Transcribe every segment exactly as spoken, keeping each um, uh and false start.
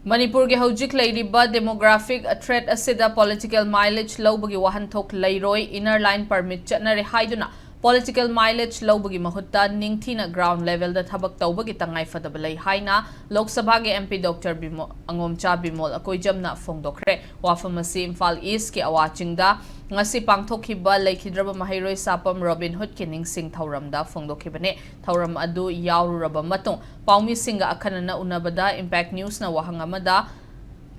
ꯃꯅꯤꯄꯨꯔꯒꯤ ꯍꯧꯖꯤꯛ ꯂꯩꯔꯤꯕ demographic threat ꯑꯁꯤꯗ political mileage ꯂꯧꯕꯒꯤ ꯋꯥꯍꯟꯊꯣꯛ ꯂꯩꯔꯣꯏ, inner line permit ꯆꯠꯅꯔꯦ ꯍꯥꯏꯗꯨꯅ political mileage ꯂꯧꯕꯒꯤ ꯃꯍꯨꯠꯇ ꯅꯤꯡꯊꯤꯅ ground levelꯗ ꯊꯕꯛ ꯇꯧꯕꯒꯤ ꯇꯉꯥꯏꯐꯗꯕ ꯂꯩ ꯍꯥꯏꯅ ꯂꯣꯛ ꯁꯚꯥꯒꯤ MP Doctor ꯕꯤꯃꯣ-, ꯑꯉꯣꯝꯆꯥ ꯕꯤꯃꯣꯜ ꯑꯀꯣꯏꯖꯝꯅ ꯐꯣꯡꯗꯣꯛꯈ꯭ꯔꯦ꯫ ꯋꯥꯐꯝ ꯑꯁꯤ ꯏꯝꯐꯥꯜ Eastꯀꯤ ꯑꯋꯥ ꯆꯤꯡꯗ ꯉꯁꯤ ꯄꯥꯡꯊꯣꯛꯈꯤꯕ ꯂꯩꯈꯤꯗ꯭ꯔꯕ ꯃꯍꯩꯔꯣꯏ ꯁꯥꯄꯝ ꯔꯣꯕꯤꯟ ꯍꯨꯗꯀꯤ ꯅꯤꯡꯁꯤꯡ ꯊꯧꯔꯝꯗ ꯐꯣꯡꯗꯣꯛꯈꯤꯕꯅꯤ꯫ ꯊꯧꯔꯝ ꯑꯗꯨ ꯌꯥꯎꯔꯨꯔꯕ ꯃꯇꯨꯡ ꯄꯥꯎꯃꯤꯁꯤꯡꯒ ꯑꯈꯟꯅꯅ ꯎꯅꯕꯗ Impact Newsꯅ ꯋꯥꯍꯪ ꯑꯃꯗ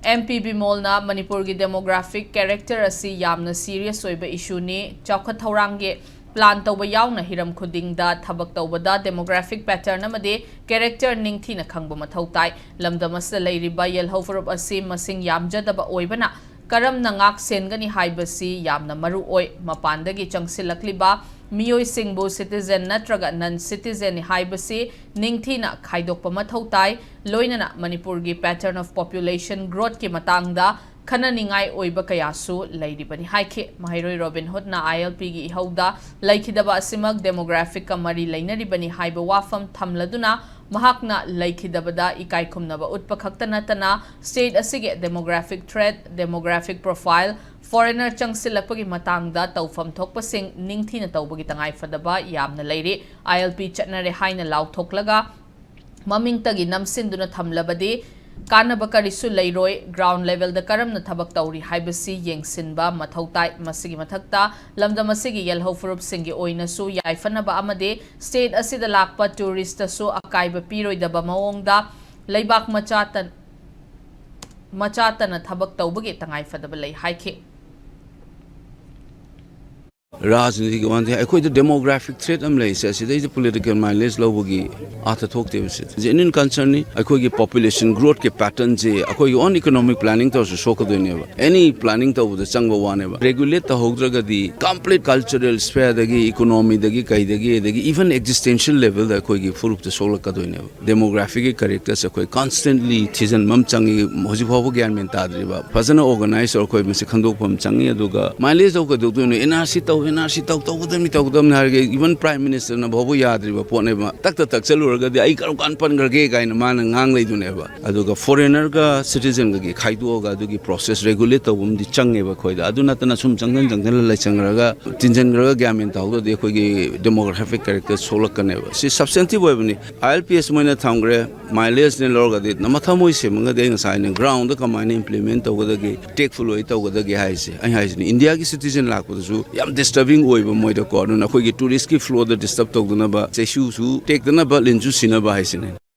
MP ꯕꯤꯃꯣꯜꯅ ꯃꯅꯤꯄꯨꯔꯒꯤ demographic character ꯑꯁꯤ ꯌꯥꯝꯅ serious ꯑꯣꯏꯕ issueꯅꯤ, ꯆꯥꯎꯈꯠ ꯊꯧꯔꯥꯡꯒꯤ plan ꯇꯧꯕ ꯌꯥꯎꯅ ꯍꯤꯔꯝ ꯈꯨꯗꯤꯡꯗ ꯊꯕꯛ ꯇꯧꯕꯗ demographic pattern ꯑꯃꯗꯤ character ꯅꯤꯡꯊꯤꯅ ꯈꯪꯕ ꯃꯊꯧ ꯇꯥꯏ꯫ ꯂꯝꯗꯝ ꯑꯁꯤꯗ ꯂꯩꯔꯤꯕ ꯌꯦꯜꯍꯧ ꯐꯨꯔꯨꯞ ꯑꯁꯤ ꯃꯁꯤꯡ ꯌꯥꯝꯖꯗꯕ ꯑꯣꯏꯕꯅ ꯀꯔꯝꯅ ꯉꯥꯛ ꯁꯦꯟꯒꯅꯤ ꯍꯥꯏꯕꯁꯤ ꯌꯥꯝꯅ ꯃꯔꯨ ꯑꯣꯏ꯫ ꯃꯄꯥꯟꯗꯒꯤ ꯆꯪꯁꯤꯜꯂꯛꯂꯤꯕ ꯃꯤꯑꯣꯏꯁꯤꯡꯕꯨ citizen ꯅꯠꯇ꯭ꯔꯒ non citizen ꯍꯥꯏꯕꯁꯤ ꯅꯤꯡꯊꯤꯅ ꯈꯥꯏꯗꯣꯛꯄ ꯃꯊꯧ ꯇꯥꯏ꯫ ꯂꯣꯏꯅꯅ ꯃꯅꯤꯄꯨꯔꯒꯤ pattern of population growthꯀꯤ ꯃꯇꯥꯡꯗ ꯈꯟꯅꯅꯤꯡꯉꯥꯏ ꯑꯣꯏꯕ ꯀꯌꯥꯁꯨ ꯂꯩꯔꯤꯕꯅꯤ ꯍꯥꯏꯈꯤ꯫ ꯃꯍꯩꯔꯣꯏ ꯔꯣꯕꯤꯟ ꯍꯨꯗꯅ ILPꯒꯤ ꯏꯍꯧꯗ ꯂꯩꯈꯤꯗꯕ ꯑꯁꯤꯃꯛ demographicꯀ ꯃꯔꯤ ꯂꯩꯅꯔꯤꯕꯅꯤ ꯍꯥꯏꯕ ꯋꯥꯐꯝ ꯊꯝꯂꯗꯨꯅ ꯃꯍꯥꯛꯅ ꯂꯩꯈꯤꯗꯕꯗ ꯏꯀꯥꯏ ꯈꯨꯝꯅꯕ ꯎꯠꯄ ꯈꯛꯇ ꯅꯠꯇꯅ state ꯑꯁꯤꯒꯤ demographic threat, demographic profile, foreigner ꯆꯪꯁꯤꯜꯂꯛꯄꯒꯤ ꯃꯇꯥꯡꯗ ꯇꯧꯐꯝ ꯊꯣꯛꯄꯁꯤꯡ ꯅꯤꯡꯊꯤꯅ ꯇꯧꯕꯒꯤ ꯇꯉꯥꯏꯐꯗꯕ ꯌꯥꯝꯅ ꯂꯩꯔꯤ꯫ ILP ꯆꯠꯅꯔꯦ ꯍꯥꯏꯅ ꯂꯥꯎꯊꯣꯛꯂꯒ ꯃꯃꯤꯡꯇꯒꯤ ꯅꯝꯁꯤꯟꯗꯨꯅ ꯊꯝꯂꯕꯗꯤ ꯀꯥꯟꯅꯕ ꯀꯔꯤꯁꯨ ꯂꯩꯔꯣꯏ꯫ Ground levelꯗ ꯀꯔꯝꯅ ꯊꯕꯛ ꯇꯧꯔꯤ ꯍꯥꯏꯕꯁꯤ ꯌꯦꯡꯁꯤꯟꯕ ꯃꯊꯧ ꯇꯥꯏ꯫ ꯃꯁꯤꯒꯤ ꯃꯊꯛꯇ ꯂꯝꯗꯝ ꯑꯁꯤꯒꯤ ꯌꯦꯜꯍꯧ ꯐꯨꯔꯨꯞꯁꯤꯡꯒꯤ ꯑꯣꯏꯅꯁꯨ ꯌꯥꯏꯐꯅꯕ ꯑꯃꯗꯤ state ꯑꯁꯤꯗ ꯂꯥꯛꯄ touristꯇꯁꯨ ꯑꯀꯥꯏꯕ ꯄꯤꯔꯣꯏꯗꯕ ꯃꯑꯣꯡꯗ ꯂꯩꯕꯥꯛ ꯃꯆꯥꯇ-, ꯃꯆꯥꯇꯅ ꯊꯕꯛ ꯇꯧꯕꯒꯤ ꯇꯉꯥꯏꯐꯗꯕ ꯂꯩ ꯍꯥꯏꯈꯤ꯫ ꯔꯥꯖꯅꯤꯇꯤꯒꯤ ꯋꯥ ꯅꯠꯇꯦ, ꯑꯩꯈꯣꯏꯗ demographic threat ꯑꯃ ꯂꯩꯔꯤꯁꯦ, ꯑꯁꯤꯗꯩꯗ political mileage ꯂꯧꯕꯒꯤ ꯑꯥꯔꯊ ꯊꯣꯛꯇꯦꯕ꯫ ꯁꯤꯗ genuine concernꯅꯤ꯫ ꯑꯩꯈꯣꯏꯒꯤ population growthꯀꯤ patternꯁꯦ ꯑꯩꯈꯣꯏꯒꯤ own economic planning ꯇꯧꯔꯁꯨ ꯁꯣꯛꯀꯗꯣꯏꯅꯦꯕ꯫ Any planning ꯇꯧꯕꯗ ꯆꯪꯕ ꯋꯥꯅꯦꯕ꯫ Regulate ꯇꯧꯍꯧꯗ꯭ꯔꯒꯗꯤ complete cultural sphereꯗꯒꯤ, economyꯗꯒꯤ, ꯀꯩꯗꯒꯤ, ꯑꯗꯒꯤ even existential levelꯗ ꯑꯩꯈꯣꯏꯒꯤ ꯐꯨꯔꯨꯞꯇ ꯁꯣꯛꯂꯛꯀꯗꯣꯏꯅꯦꯕ꯫ Demographyꯒꯤ characterꯁꯦ ꯑꯩꯈꯣꯏ constantly ꯊꯤꯖꯤꯟꯕ ꯑꯃ ꯆꯪꯉꯤ, ꯍꯧꯖꯤꯛ ꯐꯥꯎꯕ ꯒ꯭ꯌꯥꯟ ꯃꯦꯟ ꯇꯥꯗ꯭ꯔꯤꯕ꯫ ꯐꯖꯅ organize ꯇꯧꯔ ꯑꯩꯈꯣꯏ ꯃꯁꯤ ꯈꯪꯗꯣꯛꯄ ꯑꯃ ꯆꯪꯉꯤ꯫ ꯑꯗꯨꯒ mileage ꯂꯧ ꯀꯩꯗꯧꯗꯣꯏꯅꯣ? NRC ꯇꯧ, ꯑꯦꯟ ꯑꯥꯔ ꯁꯤ ꯇꯧ ꯇꯧꯒꯗꯕꯅꯤ, ꯇꯧꯒꯗꯕꯅꯤ ꯍꯥꯏꯔꯒ even Prime Ministerꯅ ꯐꯥꯎꯕ ꯌꯥꯗ꯭ꯔꯤꯕ ꯄꯣꯠꯅꯦꯕ꯫ ꯇꯛꯇ ꯇꯛ ꯆꯠꯂꯨꯔꯒꯗꯤ ꯑꯩ ꯀꯔꯝ ꯀꯥꯟ ꯄꯟꯈ꯭ꯔꯒꯦ ꯀꯥꯏꯅ ꯃꯥꯅ ꯉꯥꯡ ꯂꯩꯗꯨꯅꯦꯕ꯫ ꯑꯗꯨꯒ foreignerꯒ citizenꯒꯒꯤ ꯈꯥꯏꯗꯣꯛꯑꯒ ꯑꯗꯨꯒꯤ process regulate ꯇꯧꯕ ꯑꯃꯗꯤ ꯆꯪꯉꯦꯕ ꯑꯩꯈꯣꯏꯗ꯫ ꯑꯗꯨ ꯅꯠꯇꯅ ꯁꯨꯝ ꯆꯪꯁꯤꯟ ꯆꯪꯁꯤꯜꯂ ꯂꯩꯁꯟꯈ꯭ꯔꯒ, ꯇꯤꯟꯁꯤꯟꯈ꯭ꯔꯒ ꯒ꯭ꯌꯥꯟ ꯃꯦꯟ ꯇꯥꯍꯧꯗ꯭ꯔꯗꯤ ꯑꯩꯈꯣꯏꯒꯤ demographic character ꯁꯣꯛꯂꯛꯀꯅꯦꯕ꯫ ꯁꯤ substantive ꯑꯣꯏꯕꯅꯤ꯫ ꯑꯥꯏ ꯑꯦꯜ ꯄꯤ ꯑꯦꯁ ꯃꯣꯏꯅ ꯊꯝꯈ꯭ꯔꯦ, mileageꯅꯦ ꯂꯧꯔꯒꯗꯤ ꯅꯃ ꯊꯃꯣꯏ ꯁꯦꯝꯃꯒꯗꯤ ꯑꯩ ꯉꯁꯥꯏꯅ groundꯗ ꯀꯃꯥꯏꯅ implement ꯇꯧꯒꯗꯒꯦ, tactful ꯑꯣꯏ ꯇꯧꯒꯗꯒꯦ ꯍꯥꯏꯁꯦ꯫ ꯑꯩ ꯍꯥꯏꯁꯤꯅꯤ, Indiaꯒꯤ citizen ꯂꯥꯛꯄꯗꯁꯨ ꯌꯥꯝ disturbing ꯑꯣꯏꯕ ꯃꯣꯏꯗꯀꯣ꯫ ꯑꯗꯨꯅ ꯑꯩꯈꯣꯏꯒꯤ touristꯀꯤ flowꯗ disturb ꯇꯧꯗꯅꯕ, ꯆꯩꯁꯨꯁꯨ ꯇꯦꯛꯇꯅꯕ, ꯂꯤꯟꯁꯨ ꯁꯤꯅꯕ ꯍꯥꯏꯁꯤꯅꯤ꯫